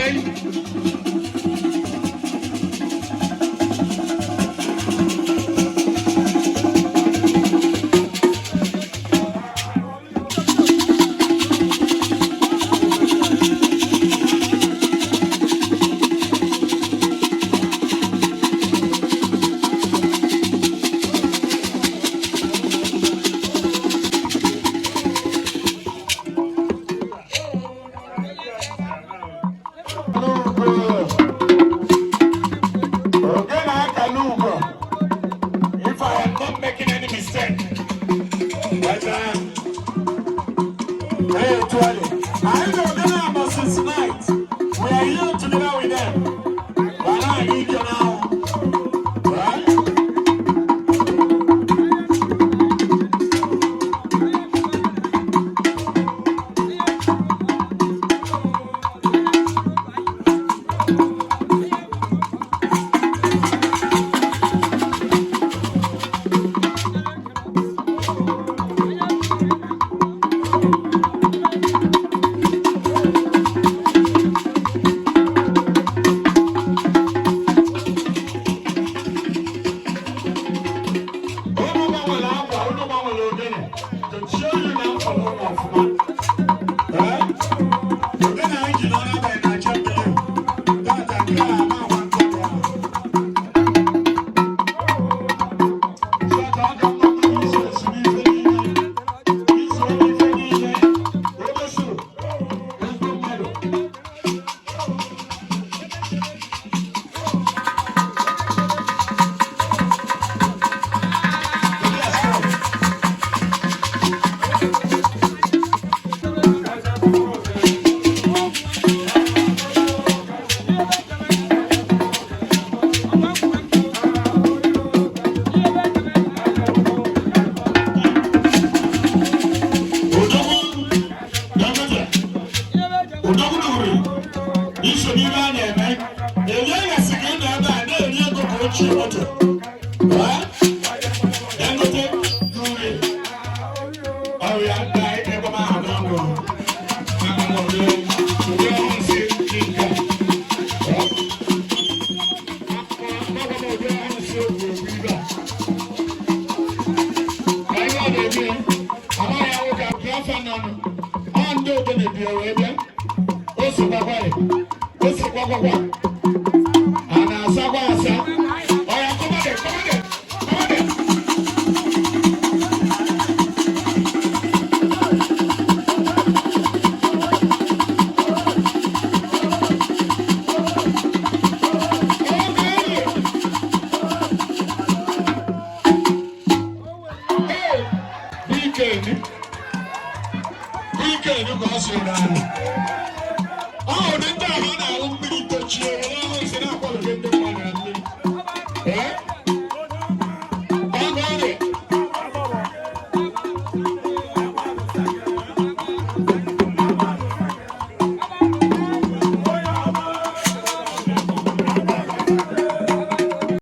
Okay. Ogene akala ugo. If I am not making any mistake. But, hey, Tuale. I know Ogene about since night. We are here together with them. But I need you now. Right? Unu gbanwere akwa, unu gbanwere ogene. To show you na mkpọrọ ụlọ ọfụma. Eh? Ogene anyị ji n'ọrụ abalị na-acha mmiri. Tata nke a ama agwa nke dị ahụ. So ka ọ ka mma mmadụ iso esi n'ife niile. Iso n'ife niile. Omesu. Ezigbo mmadụ. Yes, go. Odogwu Dangote, Odogwu Nuri, iso n'ihe a na-eme, enye ya sị ka ị nọ ebe a na-eri ego ka ochie moto. Ha? Dangote Nuri, ọrịa na ebe m ahụ n'ọnụ. Maka na ụdị ọrụ nsị dị nke a. Maka na ụdị ọrụ nsị egwu egwu ibe a. Ka ihe ọ na-eme ya, amaghị ya nwoke ka afọ nọ nụ. Ọ ndị ogene bi wee bịa. O sokwakwa ya. O sokwakwa. A na-asakwa asa. Ọya, kọmọdé, kọmọdé, kọmọdé. Okay. Hey, BK ni. BK ni ka ọ sịrị n'ala. Ọ dị ndị ahụ a na-awụ mmiri tochie were.